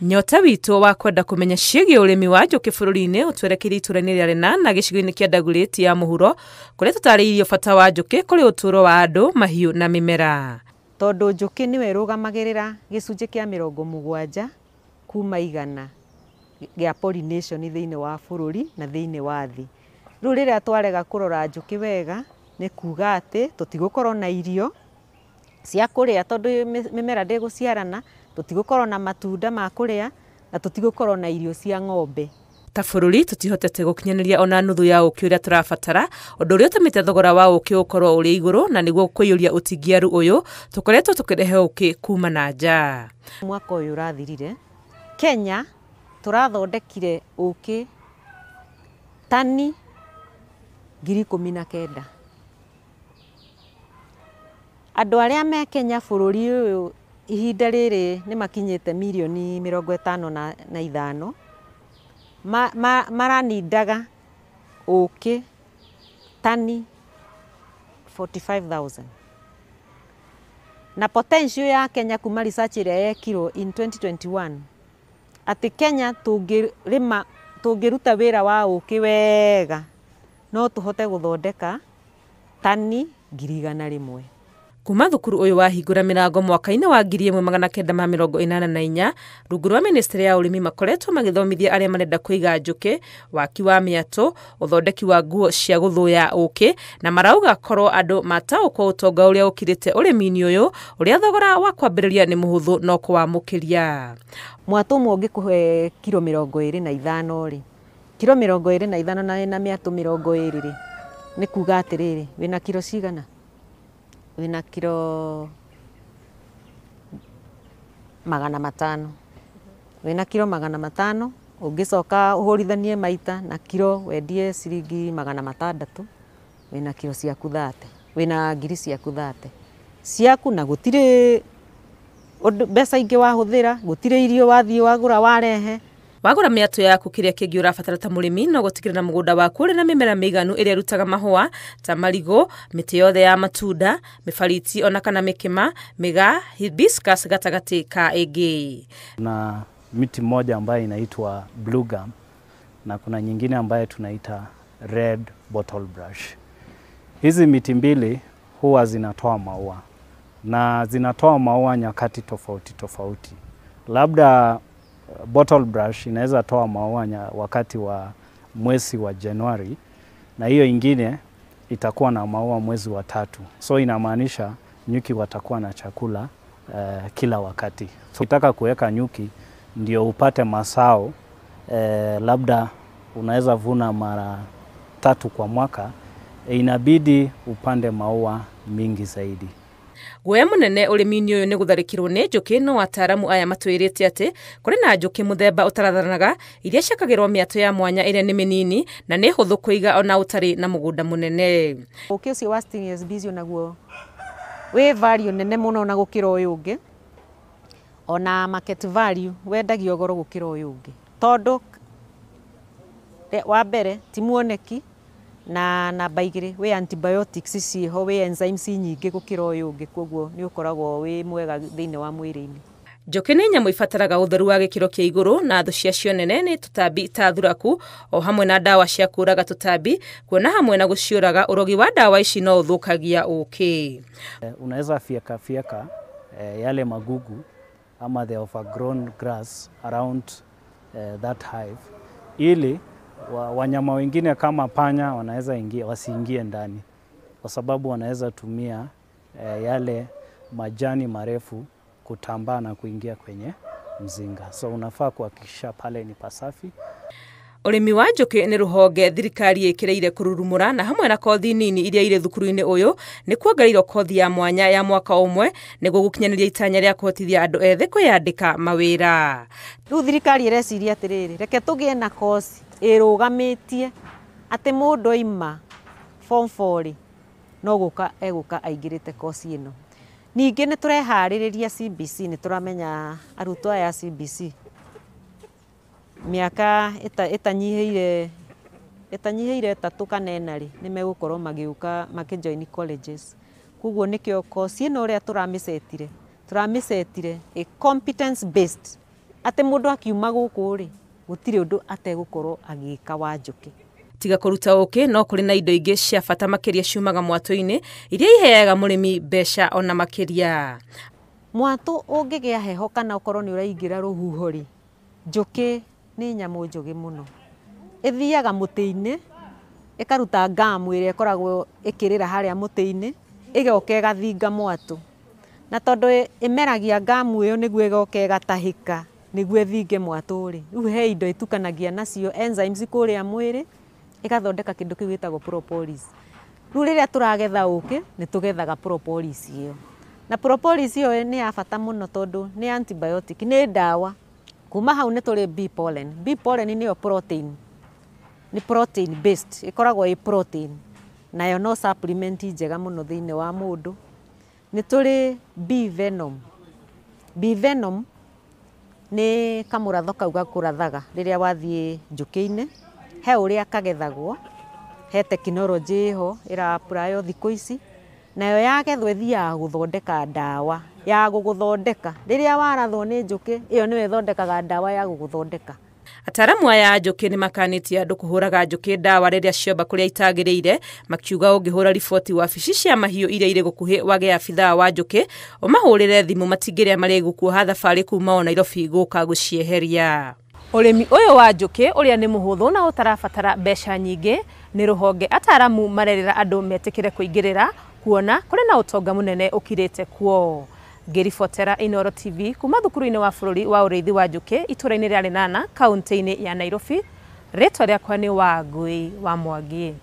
Nyota witũ wa kwenda kũmenya ciĩgiĩ ũrĩmi wa njũkĩ bũrũri-inĩ ũtwerekeire itũũra-inĩ rĩa Lenana gĩcigo-inĩ kĩa Dagoretti ya mũhuro, kũrĩa tũtarĩirio bata wa njũkĩ kũrĩ ũtũũro wa andũ, mahiũ na mĩmera. Tondũ njũkĩ nĩwe ĩrũgamagĩrĩra gĩcunjĩ kĩa 70% gĩa pollination thĩinĩ wa bũrũri na thĩinĩ wa thĩ. Rĩu rĩrĩa twarega kũrora njũkĩ wega, nĩ kuga atĩ tũtigũkorwo na irio cia kũrĩa tondũ mĩmera ndĩgũciarana, tũtigũkorwo na matunda ma kũrĩa, na tũtigũkorwo na irio cia ng'ombe. Ta bũrũri tũtihotete gũkinyanĩria ona nuthu ya ũkĩ ũrĩa tũrabatara, ũndũ ũrĩa ũtũmĩte thogora wa ũkĩ ũkorwo ũrĩ igũrũ, na nĩguo kũiyũria ũtingiaru ũyũ tũkoretwo tũkĩrehe ũkĩ kuma na nja. Mwaka ũyũ ũrathirire, Kenya tũrathondekire ũkĩ tani 19,000. Andũ arĩa me Kenya bũrũri ũyũ ihinda rĩrĩ nĩ makinyĩte mirioni 55. Maranindaga ũkĩ tani 45,000. Na potential ya Kenya kuma research ĩrĩa yekirwo in 2021 atĩ Kenya tũngĩrĩma, tũngĩruta wĩra wa ũkĩ wega no tũhote gũthondeka tani 100,000. Kuma thukuru ũyũ wahingũra mĩrango mwaka-inĩ wa 1984, rungu rwa ministry ya ũrĩmi makoretwo magĩthomithia arĩa marenda kũiga njũkĩ, waki wa mĩatũ, ũthondeki wa nguo cia gũthũya ũkĩ, na marauga korwo andũ mataũkwo ũtonga ũrĩa ũkirĩte ũrĩmi-inĩ ũyũ, ũrĩa thogora wa kwambĩrĩria nĩ mũhũthũ no kũwamũkĩria. Mwatũ ũmwe ũngĩkũhe kiro 25 rĩ, kiro 25 na wĩna mĩatũ 20 rĩ, nĩ kuga atĩrĩrĩ, wĩna kiro cigana? Wĩna kiro 500. Wĩna kiro 500, ũngĩcoka ũhũrithanie maita na kiro wendie ciringi 600, wĩna kiro ciaku 30, wĩna ngiri ciaku 30 ciaku, na gũtirĩ mbeca ingĩ wahũthĩra, gũtirĩ irio wathiĩ wagũra warehe. Wagũra mĩatũ yaku kĩrĩa kĩngĩ ũrabatara ta mũrĩmi no gũtigĩrĩra mũgũnda waku ũrĩ na mĩmera mĩiganu ĩrĩa ĩrutaga mahũa ta marigũ, mĩtĩ yothe ya matunda, mĩbariti ona kana mĩkĩma, mĩgaa, hibiscus gatagatĩ ka ĩngĩ. Kuna miti moja ambayo inaitwa blue gum na kuna nyingine ambayo tunaita red bottle brush. Hizi miti mbili huwa zinatoa maua na zinatoa maua nyakati tofauti tofauti. Labda bottle brush inaweza toa maua wakati wa mwezi wa Januari, na hiyo ingine itakuwa na maua mwezi wa 3. So inamaanisha nyuki watakuwa na chakula kila wakati. So ukitaka kuweka nyuki ndio upate masao, labda unaweza vuna mara 3 kwa mwaka, inabidi upande maua mingi zaidi. Guoya mũnene ũrĩmi-inĩ ũyũ nĩ gũtharĩkĩrwo nĩ njũkĩ, no ataaramu aya matwĩrĩte atĩ kũrĩ na njũkĩ mũthemba ũtarathanaga iria ciakagĩrwo mĩatũ ya mwanya ĩrĩa nĩ mĩnini na nĩ hũthũ kũiga ona ũtarĩ na mũgũnda mũnene. Ũkĩ ũcio wa stingless bees onaguo wĩ value nene mũno na gũkĩra ũyũ ũngĩ, ona market value wendagio goro gũkĩra ũyũ ũngĩ, tondũ wa mbere ti muoneki, na namba 2 wĩ antibiotics ciĩho, wĩ enzymes nyingĩ gũkĩra ũyũ ũngĩ, koguo nĩ ũkoragwo wĩ mwega thĩinĩ wa mwĩrĩ-inĩ. Njũkĩ nĩ nyamũ ibataraga ũtheru wa gĩkĩro kĩa igũrũ, na thũ ciacio nene nĩ tũtambi ta thuraku o hamwe na ndawa cia kũũraga tũtambi, kuona hamwe na gũciũraga ũrogi wa ndawa ici no ũthũkagia ũkĩ. Unaweza fieka fieka yale magugu ama the overgrown grass around that hive ili wanyama wengine kama panya wanaweza ingia, wasiingie ndani, kwa sababu wanaweza tumia yale majani marefu kutambaa na kuingia kwenye mzinga. So unafaa kuhakikisha pale ni pasafi. Ũrĩmi wa njũkĩ nĩ rũhonge thirikari ĩkĩrĩire kũrurumũra, na hamwe na kothi nini iria irĩ thukuru-inĩ ũyũ nĩ kuongereirwo kothi ya mwanya ya mwaka ũmwe nĩguo gũkinyanĩria itanya rĩa kũhotithia andũ ethĩ kwĩyandĩka mawĩra. Rĩu thirikari ĩreciria atĩrĩrĩ, reke tũgĩe na kothi ĩrũgamĩtie atĩ mũndũ aima form 4 rĩ, no gũka egũka aingĩrĩte kothi ĩno. Ningĩ nĩ tũreharĩrĩria CBC, nĩ tũramenya arutwo aya a CBC mĩaka ĩtanyihĩire 3 kana 4 rĩ, nĩ megũkorwo magĩũka makĩjoin colleges. Koguo nĩkĩo kothi ĩno ũrĩa tũramĩcetire, tũramĩcetire ĩ competence based, Atĩ mũndũ akiuma gũkũ rĩ, gũtirĩ ũndũ ategũkorwo agĩka wa njũkĩ. Tiga kũruta ũkĩ, no kũrĩ na indo ingĩ cia bata makĩria ciumaga mwatũ-inĩ iria iheaga mũrĩmi mbeca ona makĩria. Mwatũ ũngĩgĩa heho kana ũkorwo nĩ ũraingĩra rũhuho rĩ, njũkĩ nĩ nyamũ njũgĩ mũno. Ĩthiaga mũtĩ-inĩ, ĩkaruta ngamu ĩrĩa ĩkoragwo ĩkĩrĩra harĩa mũtĩ-inĩ, ĩgoka ĩgathinga mwatũ. Na tondũ ĩmeragia ngamu ĩyo nĩguo ĩgoka ĩgatahĩka nĩguo ĩthinge mwatũ rĩ, rĩu he indo ĩtukanagia nacio enzymes kũrĩa mwĩrĩ, ĩgathondeka kĩndũ kĩu gĩtagwo propolis. Rĩu rĩrĩa tũragetha ũkĩ, nĩ tũgethaga propolis ĩyo. Na propolis ĩyo nĩ ya bata mũno tondũ nĩ antibiotic, nĩ ndawa. Kuma hau nĩ tũrĩ bee pollen. Bee pollen nĩyo protein. Nĩ protein based, ĩkoragwo ĩ protein. Nayo no supplement njega mũno thĩinĩ wa mũndũ. Nĩ tũrĩ bee venom. Bee venom nĩ kamũratho kau gakũrathaga rĩrĩa wathiĩ njũkĩ-inĩ. He ũrĩa kagethagwo, he tekinoronjĩ ĩho ĩra apply thikũ ici, nayo yagethwo ĩthiaga gũthondeka ndawa ya gũgũthondeka. Rĩrĩa warathwo nĩ njũkĩ, ĩyo nĩyo ĩthondekaga ndawa ya gũgũthondeka. Ataaramu aya a njũkĩ nĩ makanĩtie andũ kũhũraga njũkĩ ndawa rĩrĩa ciomba kũrĩa itagĩrĩire, makiuga ũngĩhũra riboti wabici cia mahiũ iria irĩ gũkuhĩ wage abithaa wa njũkĩ, ũmahũrĩre thimũ matingĩrĩa marĩgũkuoha thabarĩ kuma o Nairobi gũka gũcieheria. Ũrĩmi ũyũ wa njũkĩ ũrĩa nĩ mũhũthũ na ũtarabatara mbeca nyingĩ nĩ rũhonge ataaramu marerĩra andũ metĩkĩre kũingĩrĩra kuona kũrĩ na ũtonga mũnene ũkirĩte kuo. Ngĩribotera Inooro TV kuma thukuru-inĩ wa bũrũri wa ũrĩithi wa njũkĩ itũũra-inĩ rĩa Lenana kaunti-inĩ ya Nairobi, rĩtwa rĩakwa nĩ Wangui wa Mwangi.